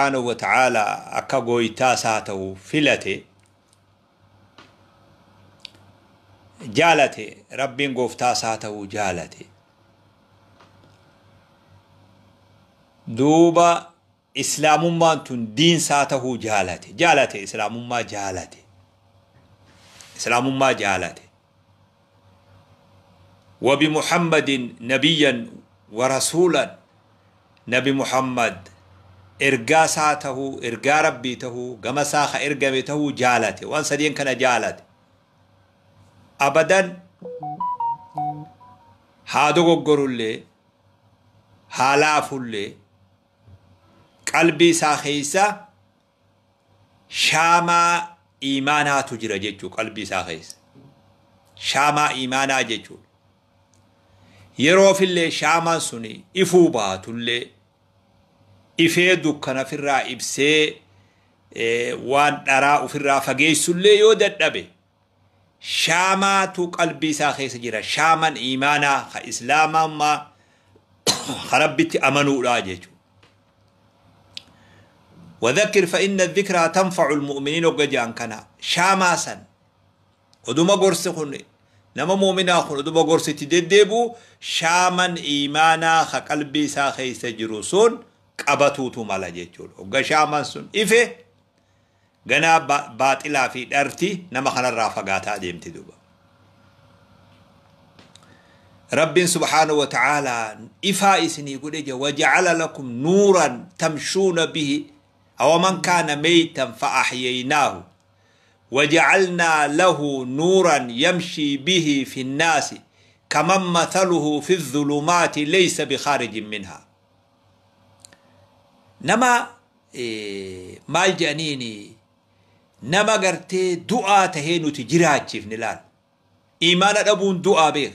Subhaanahu wa ta'aalaa akka gooytaa isaa ta'u filate, jaalate. Rabbiin gooftaa isaa ta'uu jaalate. Duuba islaamummaan tun diinsaa tahuu jaalate, jaalate, islaamummaa jaalate, islaamummaa jaalate. وبمحمد نبيا ورسولا, nabi Muhammad ergaa isaa tahuu, ergaa Rabbii tahuu, gama isaa ka ergame tahuu jaalate. Waan sadeen kana jaalate. Abadan haa dogoggorullee, haa laafullee, qalbii isaa keessa shaamaa iimaanaatu jira jechuu. Qalbii isaa keessa shaamaa iimaanaa jechuudha. Yeroofillee shaamaan suni ifuu baatullee, ifee dukkana ofirraa ibsee waan dharaa ofirraa fageessullee yoo dadhabe, shaamaatu qalbii isaa keessa jira. Shaaman iimaanaa ka islaamummaa, ka Rabbitti amanuudha jechuudha. وذكر فإن الذكرى تنفع المؤمنين hogga ja'an kana, shaamaa san oduma gorsi kun nama mu'minaa kun oduma gorsitti deddeebi'u, shaaman iimaanaa ka qalbii isaa keessa jiru sun qabatuutu mala jechuudha. Hogga shaaman sun ife, ganaa baaxilaa fi dharti nama kanarraa fagaataa deemti duuba. Rabbiin subhaanahu wa ta'aalaa ifaa isinii godhe jira. وجعل لكم نورا تمشون به أو كان ميتا فأحييناه وجعلنا له نورا يمشي به في الناس كمن مثله في الظلمات ليس بخارج منها. Nama maal jedhaniini, nama gartee du'aa tahee nuti jiraachifne. Laal, imaana dhabuun du'aa beek.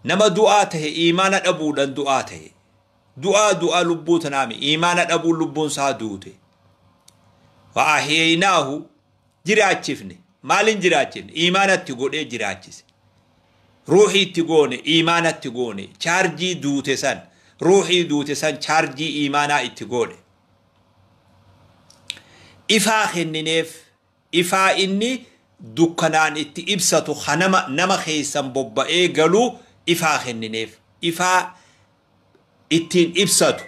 Nama du'aa tahe, imaana dhabuudhaan du'aa tahe, du'aa du'aa lubbuu tanaami, imaana dhabuun lubbuun isaa duute. فأحييناه, jiraachifne. Maalin jiraachifne? Imaanatti godhee jiraachise. Ruuxii itti goone, imaanatti goone. Chaarjii duute san, ruuxii duute san, chaarjii imaanaa itti goone. Ifaa kennineef, ifaa inni dukkanaan itti ibsatu, kanama nama keessan bobba'ee galuu ifaa kennineef, ifaa ittiin ibsatu.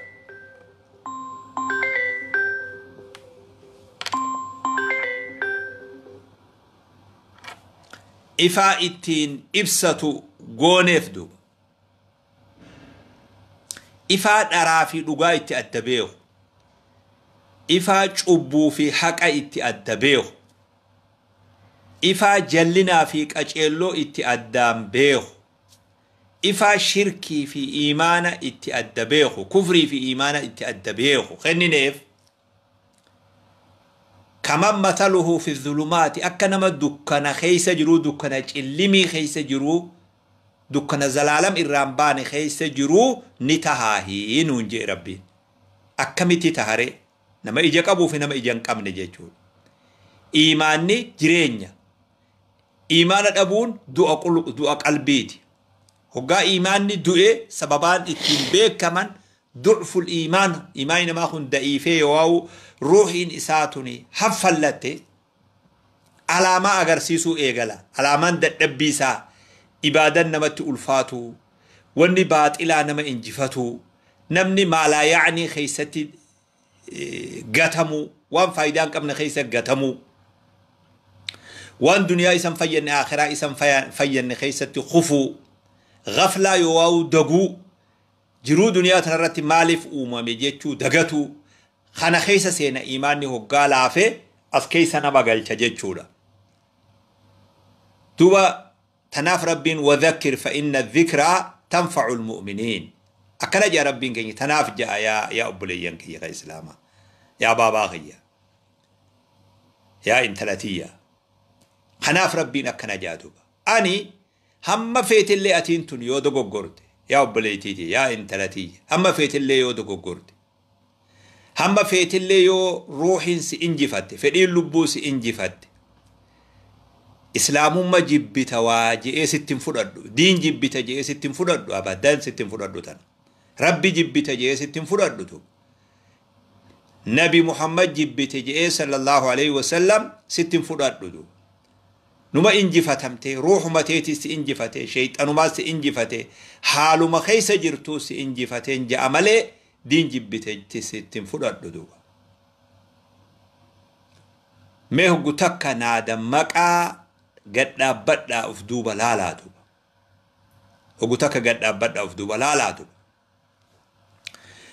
Ifaa ittiin ibsatu gooneef duuba. Ifaa dharaa fi dhugaa itti adda beeku, ifaa cubbuu fi haqa itti adda beeku, ifaa jallinaa fi qaceelloo itti addaan beeku, ifaa shirkii fi iimaana itti adda beeku, kufrii fi iimaana itti adda beeku kennineef. كمن مثله في الظلمات, akka nama dukkana keessa jiruu, dukkana cillimii keessa jiruu, dukkana zalaalam irraan baane keessa jiruu ni tahaahii nuun jee Rabbiin. Akkamitti tahare? Nama ija qabuu fi nama ija hin qabne jechuudha. Iimaanni jireenya. Iimaana dhabuun du'a qalbiiti. Hoggaa iimaanni du'e, sababaan ittiin beekaman ضعف الإيمان. Iimaanni namaa kun da'iifee yoo ruuxiin isaa tuni haffallatte, alaamaa agarsiisuu eegala. Alaamaan dadhabbii isaa ibaadan namatti ulfaatu, wanni baaxilaa nama injifatu, namni maalaa yaa'anii keessatti gatamu, waan faayidaa hin qabne keessa gatamu, waan duniyaa isan fayyanne, akhiraa isan fayyanne keessatti kufuu, gaflaa yoo daguu, jiruu duniyaa tanarratti maaliif uumame jechuu dagatu kana keessa seena. Imaanni hoggaa laafe as keessa nama galcha jechuudha. Duuba tanaaf Rabbiin وذكر فإن الذكرى تنفع المؤمنين akkana jaa Rabbiin keenya. Tanaaf ja'a, yaa obboleeyyan kiyya ka islaamaa, yaa baabaa kiyya, yaa intalatiyya, kanaaf Rabbiin akkana jaa duuba. Ani hamma feetillee atiin tun yoo dogoggorte, yaa obboleettiiti, yaa intalatiyya, hamma feetillee yoo dogoggorte, hamma feetillee yoo ruuxiin si injifatte, fedhiin lubbuu si injifatte, islaamumma jibbita waa je'ee sittin fudhadhu, diin jibbita je'ee sittin fudhadhu, abadan sittin fudhadhu. Tana Rabbi jibbita je'ee sittin fudhadhu tu. Nabi Muhammad jibbite je'ee sallallahu alaihi wasallam sittin fudhadhu duuba. Numa injifatamte, ruuxuma teetii si injifate, shayxanumaa si injifate, haaluma keessa jirtuu si injifateen je'a malee diin jibbite sittin fudhadhu duuba. Mee hoggu takka naa dammaqaa gadhaabbadhaa uf duuba laalaa duuba. Hoggu takka gadhaabbadhaa uf duuba laalaa duuba.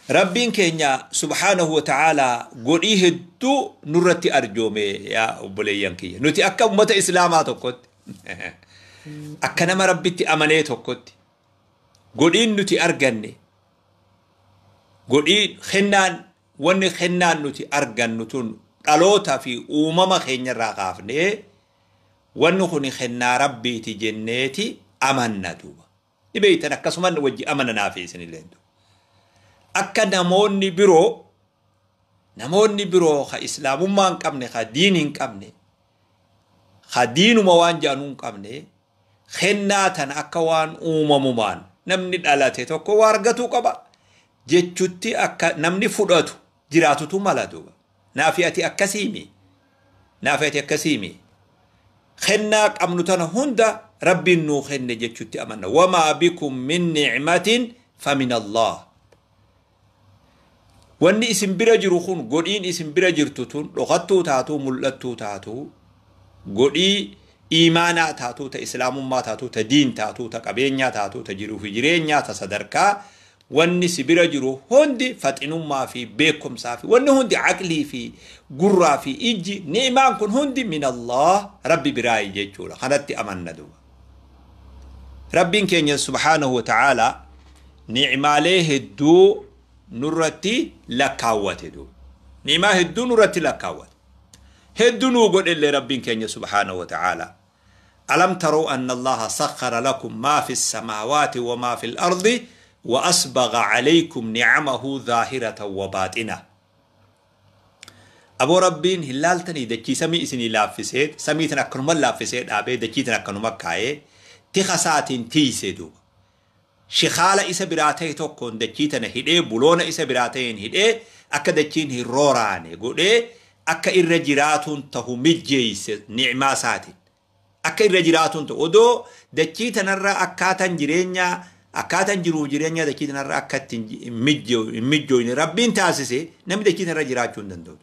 Rabbiin keenya subhaanahu wa ta'aalaa godhii hedduu nurratti arjoome yaa obboleeyyan kiyya. Nuti akka ummata islaamaa tokkotti, akka nama Rabbitti amanee tokkotti, godhiin nuti arganne, godhii kennaan, wanni kennaan nuti argannu tun dhaloota fi uumama keenyarraa kaafnee wanni kun kennaa Rabbiiti jenneeti amanna duuba. Ni beeytan akkasuman wajji amananaa fi isinillee. Akka namoonni biroo ka islaamummaa hin qabne, ka diin hin qabne, ka diinuma waan jedhanuu hin qabne, kennaa tana akka waan uumamumaan namni dhalate tokko waa argatuu qaba jechutti akka namni fudhatu jiraatutu mala duuba. Naafi ati akkasiimi. Naafi ati akkasiimi. Kennaa qabnu tana hunda Rabbiin nuu kenne jechutti amanna. Wamaa bikum min ni'matin famin Allah. Wanni isin bira jiru kun, godhiin isin bira jirtu tun dhokattuu taatuu mul'attuu taatuu, godhii iimaanaa taatuu, ta islaamummaa taatuu, ta diin taatuu, ta qabeenyaa taatuu, ta jiruu fi jireenyaa, ta sadarkaa, wanni si bira jiru hundi faxinummaa fi beekumsaa fi wanni hundi aqlii fi gurraa fi ijji ni'imaan kun hundi min Allah Rabbi biraayi jechuudha. Kanatti amanna duuba. Rabbiin keenya subhaanahu wa ta'aalaa ni'imaalee hedduu nurratti lakkaawwate duuba. Ni'imaa hedduu nurratti lakkaawwate. Hedduu nuu godhellee Rabbiin keenya subhaanahu wa ta'aalaa. Alam taruu anna Allaha sakhara lakum maa fi samaawaati wa maa fi al-ardi wa asbagha alaykum ni'amahu zaahiratan wa baaxina. Aboo Rabbiin hin laaltanii dachii samii isinii laaffisee, samii tan akkanuma laaffisee dhaabee, dachii tan akkanuma kaayee, tika isaatiin tiisee duuba. Shikaala isa biraa ta'e tokkoon dachii tana hidhee, buloona isa biraa ta'een hidhee, akka dachiin hin rooraane godhee, akka irra jiraatuun tahu mijjeeyse ni'maa isaatiin. Akka irra jiraatuun ta'u odoo dachii tanarra akkaataan jireenyaa, akkaataan jiruuf jireenyaa dachii tanarra akka ittiin hin mijjooyne Rabbiin taasise namni dachii tanarra jiraachuu hin danda'u.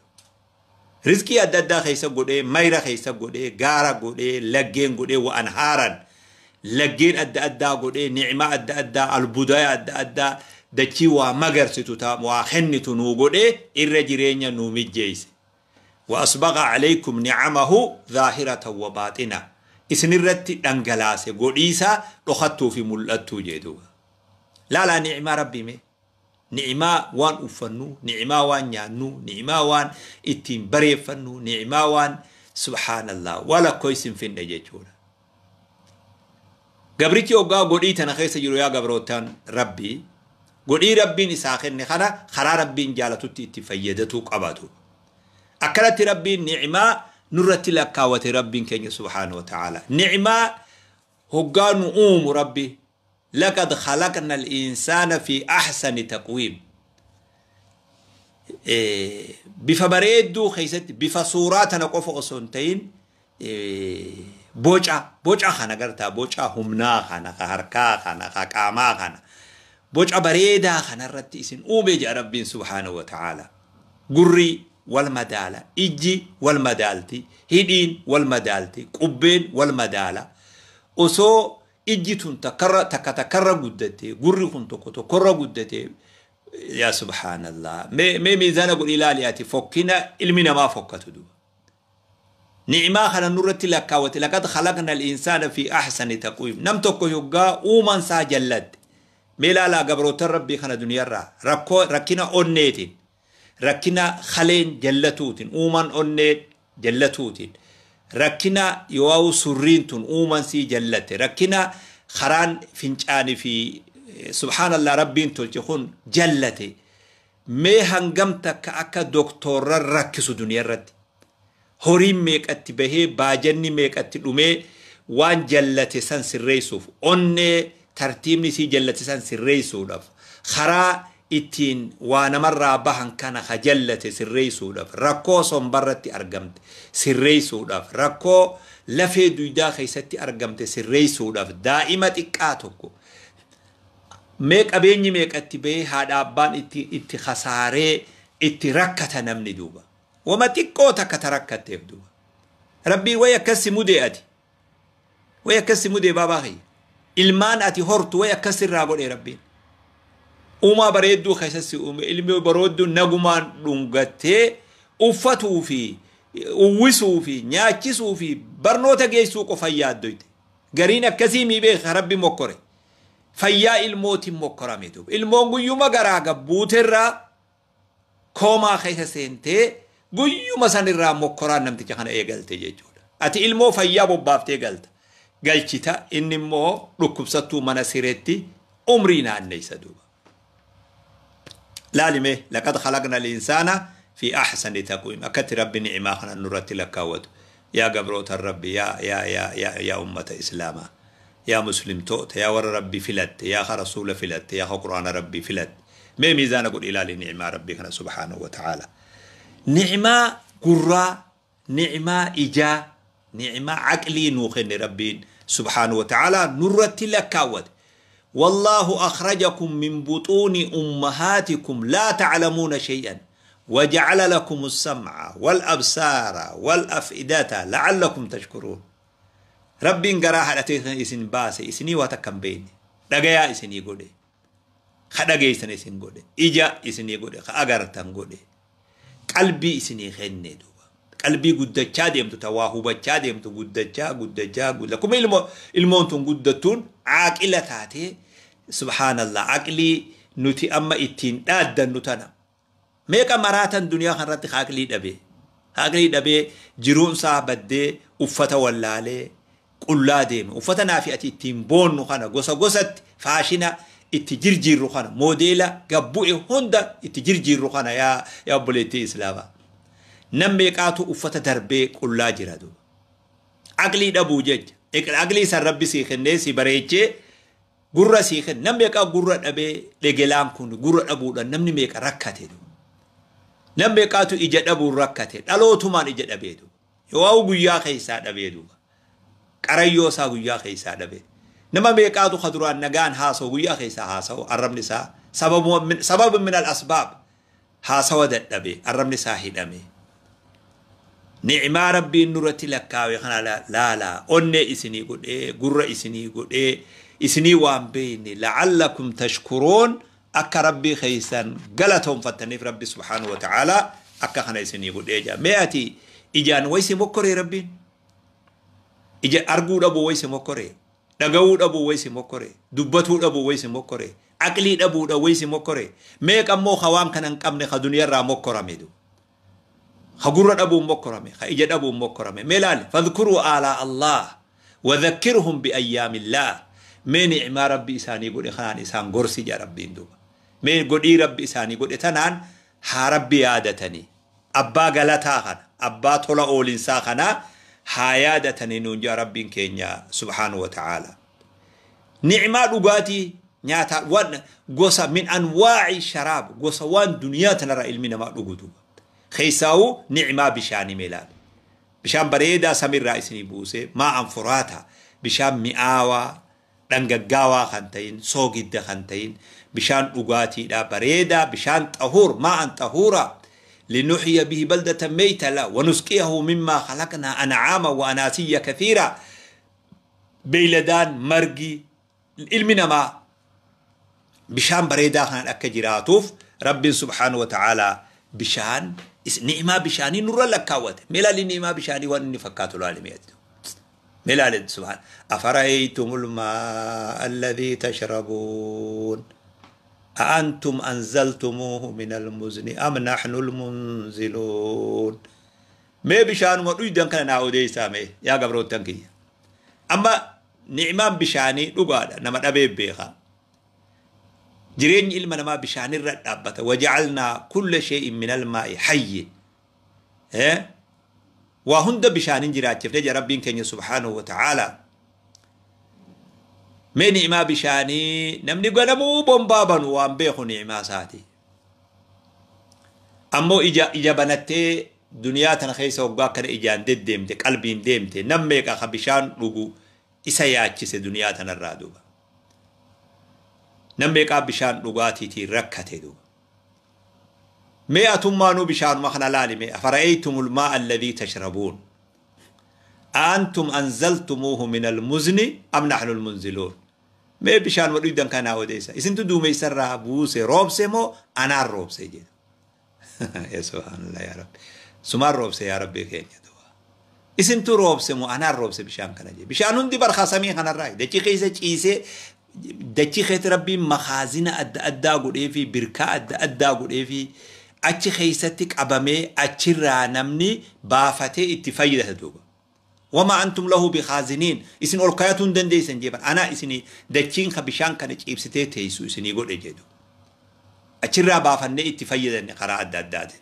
Rizqii adda addaa keessa godhee, mayra keessa godhee, gaara godhee, laggeen godhee, wa'an haaran laggeen adda addaa godhee, ni'maa adda addaa, albudaa adda addaa, dachii waa magarsitu ta'a, waa kennitu nuu godhee irra jireenya nuu mijjeeyse. Wa asbagha alaykum ni'amahu zaahiratan wa baaxina. Isinirratti dhangalaase godhiisaa dhokattuu fi mul'attuu jedhu. Laalaa ni'maa Rabbii mee? Ni'maa waan uffannu, ni'maa waan nyaannu, ni'maa waan ittiin bareeffannu, ni'maa waan subhaanallah waa lakkoo isin finne jechuudha. Gabrichi hoggaa godhii tana keessa jiru yaa gabrootaan Rabbii, godhii Rabbiin isaa kenne kana karaa Rabbiin jaalatutti itti fayyadatuu qabatu. Akkanatti Rabbiin ni'maa nurratti lakkaawwate Rabbiin keenya subhaanahu wa ta'ala. Ni'maa hoggaa nu uumu Rabbi, laqad khalaqna al-insaana fi ahsani taqwiim. Bifa bareedduu keessatti bifa suuraa tana qofa osoo hin ta'in boca kana gartaa, boca humnaa kana, ka harkaa kana, ka qaamaa kana, boca bareedaa kanarratti isin uume jedha Rabbiin subhaanahu wa ta'ala. Gurri wal madaala, ijji wal madaalti, hidhiin wal madaalti, qubbeen wal madaala. Osoo ijji tun takkarra takka takkarra guddatte, gurri kun tokko tokkorra guddatte, yaa subhaanallah. Mee miizaana godhi ilaali ati fokkina ilmi namaa fokkatu duuba. Ni'maa kana nurratti lakkaawwate laqad khalaqna al-insaana fi ahsani taqwiim. Nam tokko yoggaa uumaan isaa jallatte. Mee ilaalaa gabrootan Rabbii kana duniyaarraa rakkoo rakkina onneetiin, rakkina kaleen jallatuutiin, uumaan onnee jallatuutiin, rakkina yoo surriin tun uumaan sii jallatte, rakkina karaan fincaanii fi subhaanallah Rabbiin tolche kun jallate. Mee hangam takka akka doktorra rakkisu duniyaarratti. Horiin meeqatti bahee, baajanni meeqatti dhumee waan jallate san sirreessuuf, onnee tartiibni sii jallate san sirreessuudhaaf, karaa ittiin waa namarraa bahan kana kajallate sirreessuudhaaf, rakkoo sombarratti argamte sirreessuudhaaf, rakkoo lafee duydaa keessatti argamte sirreessuudhaaf, daa'ima xiqqaa tokko mee qabeenyi meeqatti bahee haadha abbaan itti khasaaree itti rakkata namni duuba. Wama xiqqoo takka ta rakkatteef duuba. Rabbiin way akkas si mudee ati. Way akkas si mudee baabaa kiyya. Ilmaan ati hortu way akkas irraa godhee Rabbiin. Uumaa bareedduu keessatti uume, ilmi bareedduu nagumaan dhungattee uffatuu fi uwwisuu fi nyaachisuu fi barnoota geessuu qofa yaaddoyte. Gariin akkasii mii beeka Rabbi mokkore. Fayyaa ilmootiin mokkorame duuba. Ilmoon guyyuma garaa gabbuuterraa koomaa keessa seentee guyyuma sanirraa mokkoraan namticha kana eegalte jechuudha. Ati ilmoo fayyaa bobbaaftee galta. Galchita inni immoo dhukkubsattuu mana sireetti umrii naanneessa duuba. Laalime laqad khalaqna al-insaana fi ahsani taqwiim. Akkatti Rabbi ni'imaa kana nurratti lakkaawwatu. Yaa gabroota Rabbi, yaa yaa yaa yaa yaa ummata Islaamaa. Yaa muslimtoota, yaa warra Rabbi filatte, yaa ka rasuula filatte, yaa ka quraana Rabbi filatte. Mee miizaana godhi ilaali ni'imaa Rabbii kana subhaanahu wa ta'ala. Ni'imaa gurraa, ni'imaa ijaa, ni'imaa aqlii nuu kenne Rabbiin subhaanahu wa ta'ala nurratti lakkaawwate. Wallaahu akhrajakum min buxuuni ummahaatikum laa ta'lamuuna shay'an waja'ala lakum as-sam'a wal absaara wal af'idata la'allakum tashkuruun. Rabbiin garaa haadhatee isin baase, isinii waa takka hin beekne, dhagayaa isinii godhe, ka dhageessan isin godhe, ija isinii godhe, ka agartan godhe, qalbii isinii kenne duuba. Qalbii guddachaa deemtu, ta waa hubachaa deemtu, guddachaa guddachaa guddachaa. Akkuma ilmoon tun guddattuun aaqila taatee, subhaanallah, aqlii nuti amma ittiin dhaaddannu tana. Meeqa maraatan duniyaa kanarratti aqlii dhabee, aqlii dhabee jiruunsaa baddee uffata wallaalee qullaa deeme. Uffata naafi ati ittiin boonnu kana gosa gosatti faashina itti jirjiirru kana moodeela gabbu'e hunda itti jirjiirru kana yaa obboleettii Islaamaa. Nam meeqaatu uffata darbee qullaa jira duuba. Aqlii dhabuu jecha. Aqlii san Rabbi sii kennee si bareechee gurra sii kenne. Nam meeqaa gurra dhabee dhegelaan kun gurra dhabuudhaan namni meeqa rakkate duuba. Nam meeqaatu ija dhabuun rakkate, dhalootumaan ija dhabee duuba. Yoo guyyaa keessaa dhabee duuba. Qarayyoo isaa guyyaa keessaa dhabee. Nama meeqaatu ka duraan nagaan haasa'u guyyaa keessaa haasa'u arrabni isaa sababa min al-asbaab haasawa dadhabee arrabni isaa hidhame. Ni'imaa Rabbiin nurratti lakkaawe kana laalaa onnee isinii godhee gurra isinii godhee isinii waan beekne la'allakum tashkuruun akka Rabbii keessan galatoonfattaniif Rabbi subhaanahu wa ta'aalaa akka kana isinii godhee jira. Mee ati ijaan waysi mokkoree Rabbiin? Ija arguu dhabuu waysi mokkoree? Dhaga'uu dhabuu waysi mokkoree? Dubbatuu dhabuu waysi mokkoree? Aqlii dhabuudha waysi mokkoree? Meeqa immoo ka waan kana hin qabne ka duniyaarraa mokkorame du? Ka gurra dhabuun mokkorame, ka ija dhabuun mokkorame. Mee laali, fadhkuruu aalaa Allah wa dhakkirhum bi ayyaamillah. Mee ni'imaa Rabbi isaanii godhe kanaan isaan gorsi jaa Rabbiin duuba. Mee godhii Rabbi isaanii godhe tanaan haa Rabbi yaadatanii. Abbaa galataa kana, abbaa tola oolinsaa kana haa yaadatanii nuun jaa Rabbiin keenya subhaanahu wa ta'ala. Ni'imaa dhugaatii nyaataa waan gosa min anwaa'i sharaab, gosa waan duniyaa tanarraa ilmi namaa dhugu duuba. Keessaa'uu ni'imaa bishaanii mee ilaali. Bishaan bareedaa samiirraa isinii buusee maa'an furaata, bishaan mi'aawaa, dhangaggaawaa kan ta'in, soogidda kan ta'in, bishaan dhugaatiidha bareedaa, bishaan xahuur, maa'an xahuura. Linuhyiya bihi baldatan meyta la wanusqiyahu mimmaa khalaqnaa an'aama wa anaasiyya kathiira. Beeyladaan margi ilmi namaa bishaan bareedaa kanaan akka jiraatuuf Rabbiin subhaanahu wa ta'aalaa bishaan ni'imaa bishaanii nurra lakkaawwate. Mee ilaali ni'imaa bishaanii waan inni fakkaatu ilaali mee ati. Mee ilaali subhaan. Afara'aytumul maa'a alladhii tashrabuun. A'antum anzaltumuuhu minal muzni am nahnul munziluun. Mee bishaanuma dhuydan kana naa odeessaa mee yaa gabroottan kiyya. Amma ni'imaan bishaanii dhugaadha nama dhabee beeka. Jireenyi ilma namaa bishaanirra dhaabbata. Waja'alnaa kulla shay'in minal maa'i hayyin. Waa hunda bishaaniin jiraachifne jira Rabbiin keenya subhaanahu wa ta'ala. Mee ni'imaa bishaanii namni ganamuu bombaa banu waan beeku ni'imaa isaati. Ammoo ija banattee duniyaa tana keessa hoggaa akkana ijaan deddeemte, qalbiin deemte, nam meeqa ka bishaan dhugu isa yaachise duniyaa tanarraa duuba. Nam meeqaa bishaan dhugaatiitiin rakkate duuba. Mee atummaanuu bishaanuma kana laali mee afara'aytumul maa'a alladhii tashrabuun aantum anzaltumuuhu min almuzni am nahnu almunziluun. Mee bishaanuma dhugdan kanaa odeessa, isintu duumeessarraa buuse roobse moo anaan roobse jedha. Ya subhaanallah, yaa rabbi, sumaan roobse yaa rabbi keenya duuba. Isintu roobse moo anaan roobse bishaan kana jedhe. Bishaan hundi barkaa samii kanarraa dachii keessa ciisee, dachii keessa rabbiin makaazina adda addaa godhee fi birkaa adda addaa godhee fi achi keessatti qabamee achirraa namni baafatee itti fayyadata duuba. Wama antum lahu bikaaziniin, isin ol kayatuu hin dandeessan jeeban, anaa isinii dachiin ka bishaan kana ciibsitee teessu isinii godhe jedhu. Achirraa baafannee itti fayyadanne karaa adda addaatiin.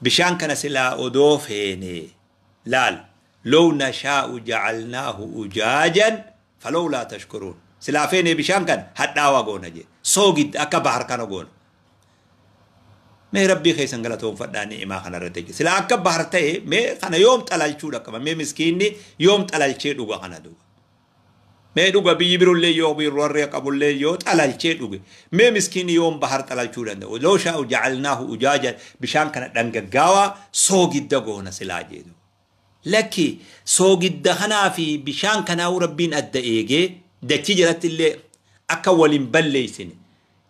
Bishaan kana silaa odoo feene laal, low nashaa'u jacalnaahu ujaajan falawlaa tashkuruun. Silaa feene bishaan kana hadhaawaa goona jedhe. Soogidda akka bahar kana goona. Mee rabbii keessan galatoonfadhaa ni'imaa kana irratti jechuudha. Silaa akka bahar ta'e mee kana yoom xalalchuu dhaqqaba? Mee miskiinni yoom xalalchee dhuga kana duuba? Mee dhuga biyyi birollee yoo warri qabullee yoo xalalchee dhuge. Mee miskiinni yoom bahar xalalchuu danda'u? Loo shaa'u jacalnaahu ujaajan, bishaan kana dhangaggaawaa soogidda goona silaa jedhu. Lakki, soogidda kanaa fi bishaan kanaa rabbiin adda eegee dachii jalatti illee akka waliin balleessine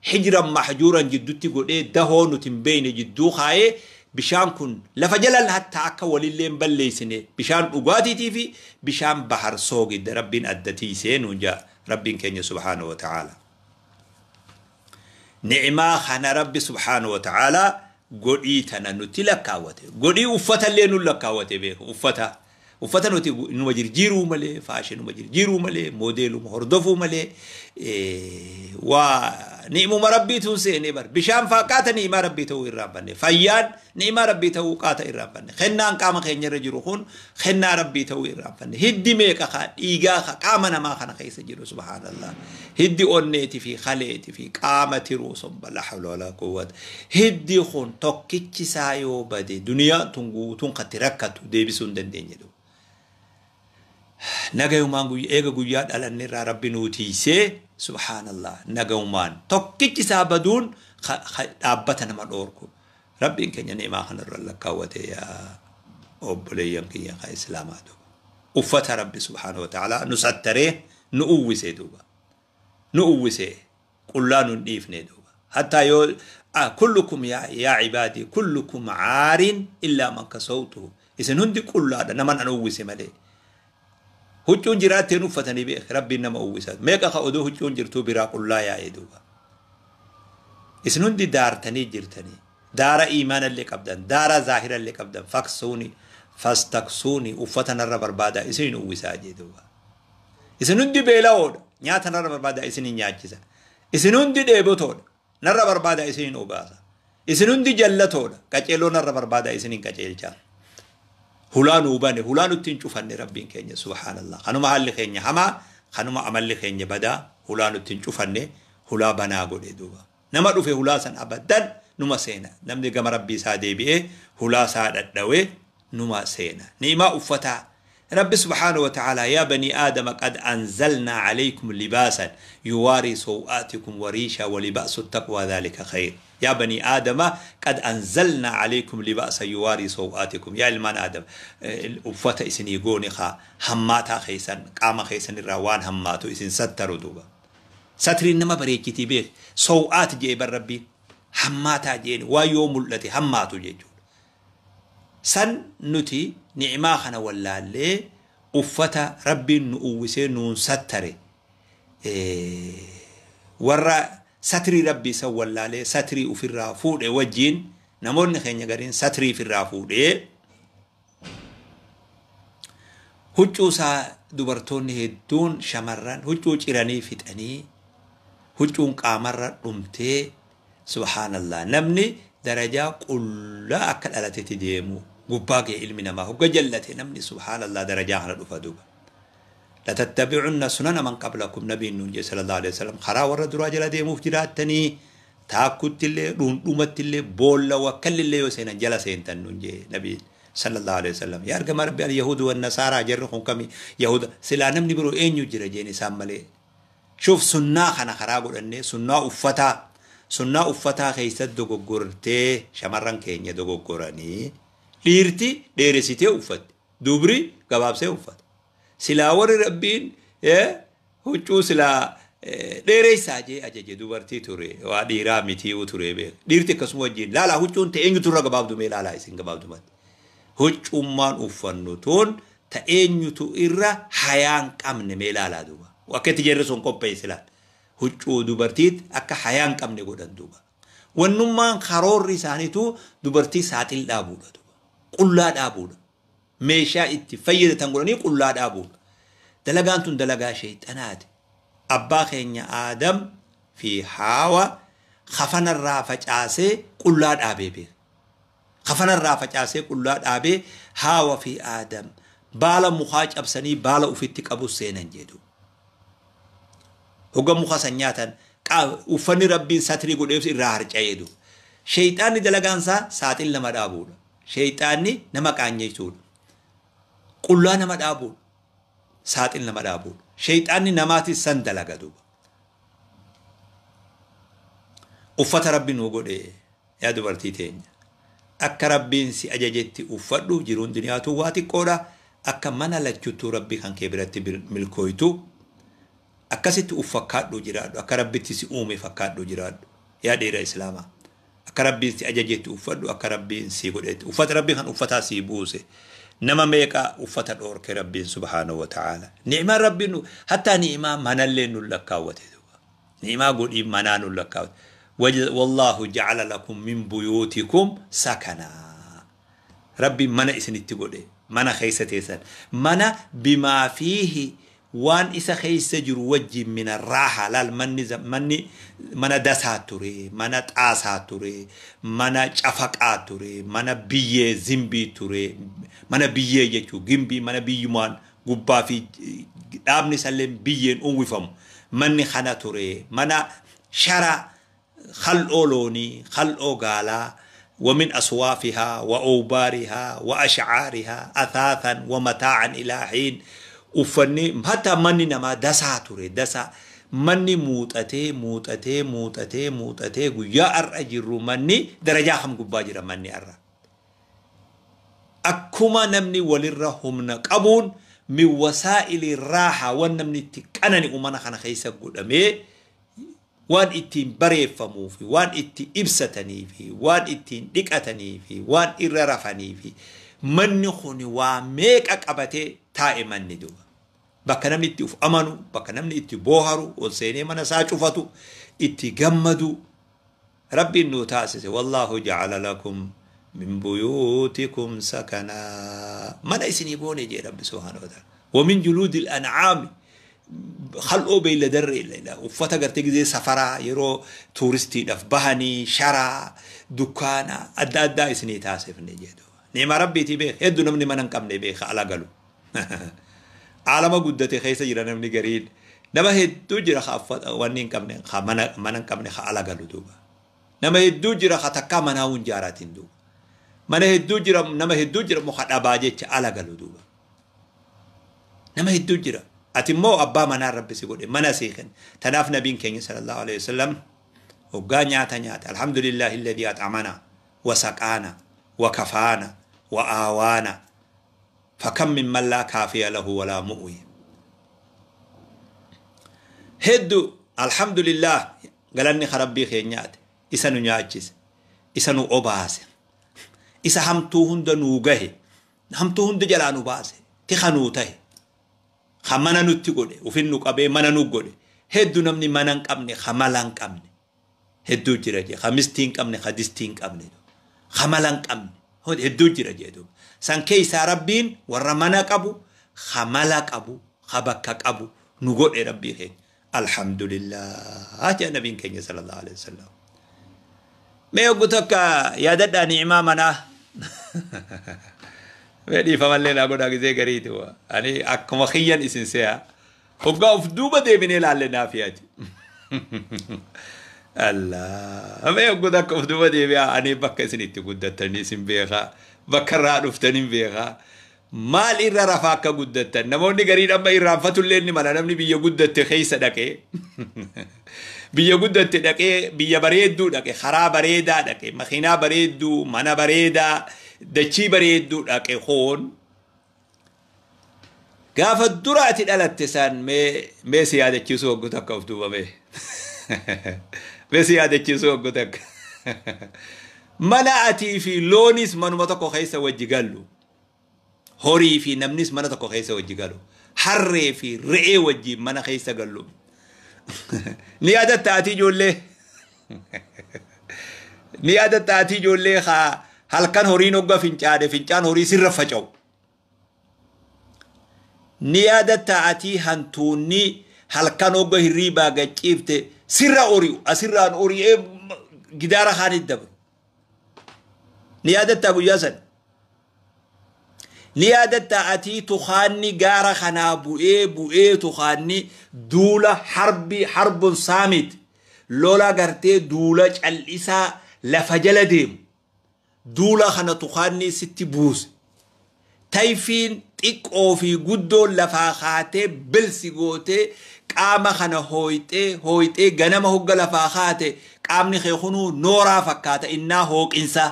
hijiran mahjuuran jidduutti godhee dahoo nuti hin beekne jidduu kaayee, bishaan kun lafa jalan hatta akka walillee hin balleessine bishaan dhugaatiitii fi bishaan bahar soogidda rabbiin adda tiisee nuun jaa rabbiin keenya subhaanahu wa ta'ala. Ni'imaa kana rabbi subhaanahu wa ta'ala godhii tana nuti lakkaawwate, godhii uffatallee nu lakkaawwate beeku. Uffata nuti numa jirjiiruu malee, faashinuma jirjiiruu malee, moodeeluma hordofuu malee, waa ni'imuma rabbiituun seenee bar. Bishaan faa qaata ni'imaa rabbii ta'uu irraanfanne, fayyaan ni'imaa rabbii ta'uu qaata irraanfanne, kennaan qaama keenya irra jiru kun kennaa rabbii ta'uu irraanfanne. Hiddi meeqa ka dhiigaa ka qaama namaa kana keessa jiru, subhaanallah, hiddi onneetii fi kaleetii fi qaama tiruu somba, la hawla wala quwwata. Hiddi kun tokkichi isaa yoo bade duniyaan tun guutuun katti rakkatu deebisuu hin dandeenye duuba. Nagayumaan eega guyyaa dhalanne irraa rabbi nuu tiisee, subhaanallah, nagayumaan tokkichi isaa baduun dhaabbata nama dhoorku. Rabbiin keenya ni'imaa kana irra lakkaawwate yaa obboleeyyan kiyya ka islaamaa duuba. Uffata rabbi subhaanahu wa ta'ala nu sattaree nu uwwise duuba, nu uwwise, qullaa nu hin dhiifne duuba. Hattaa yoo kullukum yaa cibaadii kullukum caarin illaa man kasawtuhu, isin hundi qullaadha naman an uwwise malee. Huccuun jiraatteen uffatanii beek, rabbiin nama uwwisa. Meeqa ka odoo huccuun jirtuu biraa qullaa yaa'ee duuba. Isin hundi daartanii jirtanii, daara iimaanallee qabdan, daara zaahirallee qabdan, faksuuni fastaksuuni, uffata narra barbaada isin uwwisaa jee duuba. Isin hundi beela'oodha, nyaata narra barbaada isin nyaachisa. Isin hundi dheebotoodha, narra barbaada isin obaasa. Isin hundi jallatoodha, qaceeloo narra barbaada isin qaceelcha. Hulaa nuu bane, hulaa nutti hin cufanne rabbiin keenya subhaanallah. Kanuma haalli keenya hamaa, kanuma amalli keenya badaa, hulaa nutti hin cufanne, hulaa banaa godhe duuba. Nama dhufe hulaa san abaddan numa seena. Namni gama rabbii isaa deebi'ee hulaa isaa dhadhawee numa seena. Ni'imaa uffataa rabbi subhaanahu wa ta'ala, yaa banii aadama qad anzalnaa alaykum libaasan yuwaarii saw'aatikum wariisha walibaasu taqwaa dhaalika khayr. Yaa banii aadama qad anzalnaa alaykum libaasa yuwaarii saw'aatikum, yaa ilmaan aadam uffata isinii goone kaa hammaataa keessan qaama keessan irraa waan hammaatu isin sattaru duuba. Satriin nama bareechitii beek. Saw'aat jee bar rabbiin hammaataa jeen, waan yoo mul'ate hammaatu jechuudha. San nuti ni'imaa kana wallaallee uffata rabbiin nu uwwisee nuun sattare, warra satrii rabbii san wallaalee satrii ofirraa fuudhe wajjiin namoonni keenya gariin satrii ofirraa fuudhee huccuu isaa, dubartoonni hedduun shamarran huccuu ciranii fixanii huccuun qaamarra dhumtee, subhaanallah, namni darajaa qullaa akka dhalatetti deemu gubbaa ga'e. Ilmi namaa hogga jallate namni, subhaanallah, darajaa kana dhufa duuba. Latattabi'unna sunana man qablakum nabiin nuun jee sallallahu alaihi wasallam karaa warra duraa jala deemuuf jiraattanii taakkuttillee dhuundhumattillee boolla wakkallillee yoo seenan jala seentan nuun jee nabiin sallallahu alaihi wasallam. Yaa ergamaa rabbi al yahudu wan nasaaraa jarri kun kami yahuda silaa namni biroo eenyu jira jeen isaan malee. Shuuf sunnaa kana karaa godhannee sunnaa uffataa keessatti dogoggortee shamarran keenya dogoggoranii dhiirti dheeressitee uffatti dubri gabaabsee uffata. Silaa warri rabbiin huccuu silaa dheeressaa jee ajaje dubartii ture waa dhiiraa mitii ture beeka. Dhiirti akkasuma wajjin laalaa huccuun ta'e eenyutu irra gabaabdume laalaa isin gabaabdumatti. Huccummaan uffannu tun ta eenyutu irra hayaan qabne mee laalaa duuba. Akka itti jarri sun qopheesse laal. Huccuu dubartiit akka hayaan qabne godhan duuba. Wannummaan karoorri isaaniitu dubartii saaxil dhaabuudha duuba. Qullaa dhaabuudha. Meeshaa itti fayyadatan godhanii qullaa dhaabuudha. Dalagaan tun dalagaa sheexanaati. Abbaa keenya Aadam fi Haawa kafanarraa facaasee qullaa dhaabee beeka. Kafanarraa facaasee qullaa dhaabee Haawa fi Aadam baala mukaa cabsanii baala ufitti qabu seenan jedhu. Hogga muka san nyaatan uffanni rabbiin satrii godheef irraa harca'ee jedhu. Sheexaanni dalagaan isaa saaxil nama dhaabuudha. Sheexaanni nama qaanyeessuudha. Qullaa nama dhaabuudha. Saaxil nama dhaabuudha. Sheexaanni namaatis san dalaga duuba. Uffata rabbi nuu godhe yaa dubartii teenya. Akka rabbiin si ajajetti uffadhu jiruun duniyaatu waa xiqqoodha. Akka mana lachuttuu rabbi kan kee biratti milkooytu akkasitti uffakkaadhu jiraadhu. Akka rabbitti si uume fakkaadhu jiraadhu. Yaa dhiira islaamaa. Akka rabbiin si ajajetti uffadhu akka rabbiin si godhetti. Uffata rabbi kan uffataa si buuse. Nama meeqa uffata dhoorke rabbiin subhaanahu wa ta'ala. Ni'imaan rabbiin hattaa ni'imaa manallee nu lakkaawwate. Ni'imaa godhii manaa nu lakkaawwate. Wallaahu ja'ala lakum min buyuutikum sakanaa. Rabbiin mana isinitti godhe. Mana keessa teessan. Mana bimaa fiihi waan isa keessa jiru wajjin mina raaha laal manni mana dasaa ture, mana xaasaa ture, mana cafaqaa ture, mana biyyee zimbii ture, mana biyyee jechuun gimbii mana biyyumaan gubbaa fi dhaabni isallee biyyeen uwwifamu. Manni kana ture, mana shara خلقو لوني خلقو قالا ومن أصوافها وأوبارها وأشعارها أثاثا ومتاعا إلى حين. وفني حتى مني نما دسا توري دسا مني موتاتي موتاتي موتاتي موتاتي يا أرأجر مني درجة خم قباجر مني أرى أكما نمني وللرهم نقبون من وسائل الراحة ونمني تكنني أمانا خنا خيسا قدامي waan ittiin bareeffamuu fi waan itti ibsatanii fi waan ittiin dhiqatanii fi waan irra rafanii fi manni kun waa meeqa qabatee taa'e manni duuba. Bakka namni itti uf amanu, bakka namni itti booharu, ol seenee mana isaa cufatu, itti gammadu. Rabbiin nuu taasise. Wallaahu ja'ala lakum min buyuutikum sakanaa. Mana isinii goone jee Rabbi subhaanahu wa ta'ala. Wa min juluudil an'aami. خلقوا بين در إلا وفتا قرتي زي سفرة يرو تورستي دف بهني شرا دكانا أدا أدا إسني تاسف نجدو نعم ربي تبيخ يدو نمني من انكم نبيخ على قالو عالم قدتي خيسة جرا نمني قريد نما هدو جرا خافت وانين كم نخ من انكم نخ على قالو دوبا نما هدو جرا خاتكا مناون جاراتين دوبا من هدو جرا نما هدو جرا مخد أباجي على قالو دوبا نما هدو جرا أتمو أبا منا ربي سيقول منا سيخن تناف نبي كين صلى الله عليه وسلم وقانيات نيات الحمد لله الذي أطعمنا وسقانا وكفانا وآوانا فكم من من لا كافي له ولا مؤوي. هدو الحمد لله قالني خربي خينيات إسانو نياتشس إسانو أوباس إسا همتوهن دنوغه همتوهن دجلانو باسه تخنوته خمانا نوتي قولي وفين نقابي مانا نوغولي هدو نمني مانا نقابني خمالا نقابني هدو جراجي خمستين قابني خدستين قابني خمالا نقابني هدو جراجي دو سان كيسا ربين ورمانا قابو خمالا قابو خبكا قابو نقول ربي خين الحمد لله جاء نبي كين صلى الله عليه وسلم ما يقولك يا ددا نعمة منا Fedhii famallee naa godhaa gisee gariitu. Ani akkuma kiyyan isin se'a. Hoggaa of duuba deebinee ilaalle naafiyaati. Allah. Mee hoggoota akka of duuba deebi'aa ani bakka isin itti guddattanii isin beekaa bakka irraa dhuftanii beekaa. Maal irra rafaa akka guddattan namoonni gariin amma irraanfatullee ni mala namni biyya guddatte keessa dhaqee biyya guddatte dhaqee biyya bareedduu dhaqe karaa bareedaa dhaqe makiinaa bareedduu mana bareedaa dachii bareedduu dhaqe hoon gaafa dura ati dhalatte san mee si yaadachiisu hoggu takka of duuba mee si yaadachiisu hoggu takka mana atii fi loonis manuma tokko keessa wajji gallu. Horii fi namnis mana tokko keessa wajji galu. Harree fi re'ee wajji mana keessa galu. Ni yaadatta ati ijoollee. Ni yaadatta ati ijoollee halkan horiin hogga fincaane fincaan horii sirra faca'u. Ni yaadatta ati hantuunni halkan hogga hirriibaa gacciifte sirra ori'u asirraan ori'ee gidaara kaanitti dabru. Ni yaadatta guyyaa sana. Ni yaadatta ati tukaanni gaara kanaa bu'ee bu'ee tukaanni duula harbi harbun saamit lola gartee duula cal'isaa lafa jala deemu duula kana tukaanni sitti buuse tayfiin xiqqoo fi guddoon lafaa kaatee bilsi gootee qaama kana hooyxee hooyxee ganama hogga lafaa kaate qaamni kee kunuu nooraa fakkaata innaa hooqinsaa.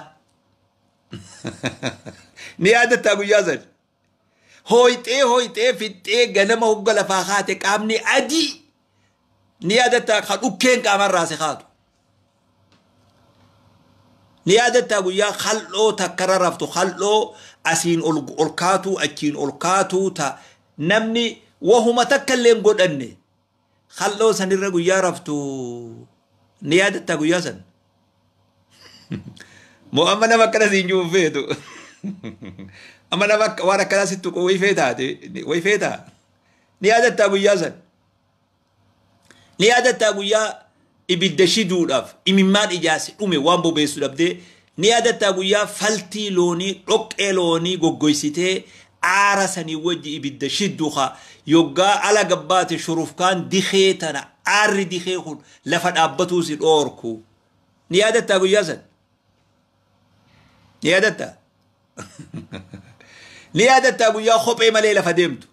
Ni yaadatta guyyaa sana. Hooyxee hooyxee fixxee ganama hogga lafaa kaate qaamni adii. Ni yaadatta ka dhukkeen qaamarraa si kaatu. Ni yaadatta guyyaa kal'oo takkarra raftu kal'oo asiin ol kaatu achiin ol kaatu ta namni wahuma takka illee hin godhanne kal'oo sanirra guyyaa raftu ni yaadatta guyyaa sana. Moo amma nama akkana siin jiru feetu. Amma nama waan akkanaa sitti tuqu wayii feetaate wayii feetaa. Ni yaadattaa guyyaa san. Ni yaadattaa guyyaa ibidda shiduudhaaf imimmaan ijaase dhume waan bobeessu dhabdee ni yaadattaa guyyaa faltii loonii dhoqqee loonii goggoysitee aara sanii wajji ibidda shiddu haa yoggaa ala gabbaate shurufkaan dikee tana aarri dikee kun lafa dhaabbatuu si dhoorku. Ni yaadattaa guyyaa san. Ni yaadattaa. Ni yaadatta guyyaa kophee malee lafa deemtu.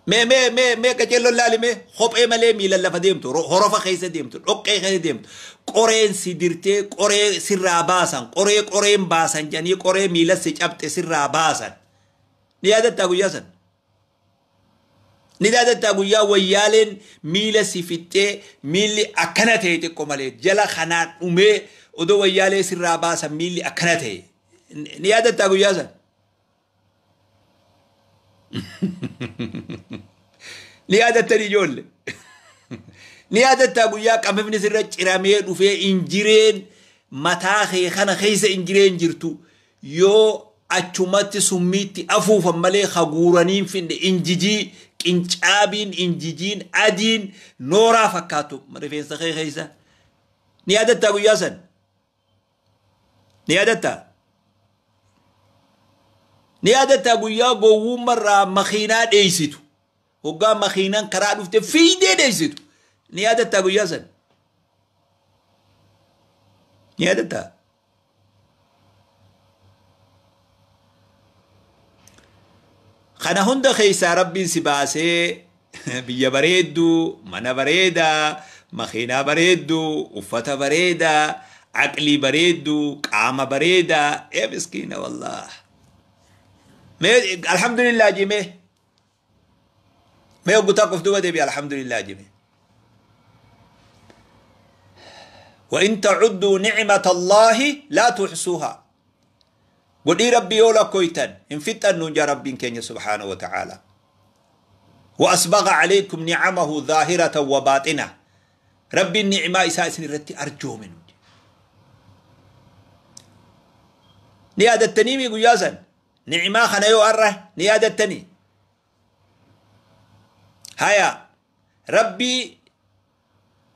Mee mee mee mee qaceelloon laali mee kophee malee miilan lafa deemtu horofa keessa deemtu dhoqqee keessa deemtu qoreen si dirtee qoree sirraa baasan qoree qoreen baasan jedhanii qoree miila si cabxe sirraa baasan. Ni yaadatta guyyaa san. Ni yaadatta guyyaa wayyaaleen miila si fixxee miilli akkana ta'e xiqqoo malee jala kanaan dhumee odoo wayyaalee sirraa baasan miilli akkana ta'e. Ni yaadatta guyyaa san. Ni yaadattani ijoollee. Ni yaadatta guyyaa qabifni sirra ciramee dhufee injireen mataa kee kana keessa injireen jirtu yoo achumatti summiitti afuufan malee haguuraniin finne injijii qincaabiin injijiin adiin nooraa fakkaatu rifeensa kee keessa. Ni yaadatta guyyaa san. Ni yaadatta. Ni yaadatta guyyaa gowwummarraa makiinaa dheeysitu. Hoggaa makiinaan karaa dhufte fiidee dheeysitu. Ni yaadatta guyyaa san. Ni yaadatta. Kana hunda keessaa rabbiin si baasee biyya bareedduu, mana bareedaa, makiinaa bareedduu, uffata bareedaa, aqlii bareedduu, qaama bareedaa. Ee miskiina wallah. Mee alhamdulillah jimee. Mee hoggutaa qof duuba deebi alhamdulillah jimee. وإن تعدوا نعمة الله لا تحصوها. قولي ربي يولا كويتن إن فتن نجا ربي كين سبحانه وتعالى. وأسبغ عليكم نعمه ظاهرة وباطنة. ربي النعمة إساء رتي أرجو منه. نيادة التنيمي قياسا نعمة خنايو أره نيادة التني. هيا ربي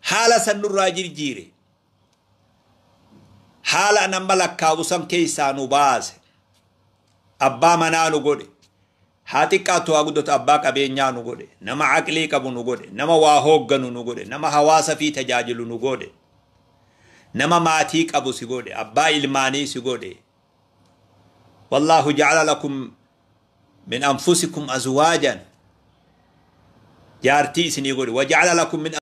حالة سنور راجل جيري haala nama lakkaa'u san keessaa nu baase abbaa manaa nu godhe Haa xiqqaattu haa guddatu, abbaa qabeenyaa nu godhe, nama aqlii qabu nu godhe, nama waa hoogganu nu godhe, nama hawaasa fi tajaajilu nu godhe, nama maatii qabu si godhe, abbaa ilmaanii si godhe. Wallaahu ja'ala lakum min anfusikum azwaajan, jaartii isinii godhe, waja'ala lakum min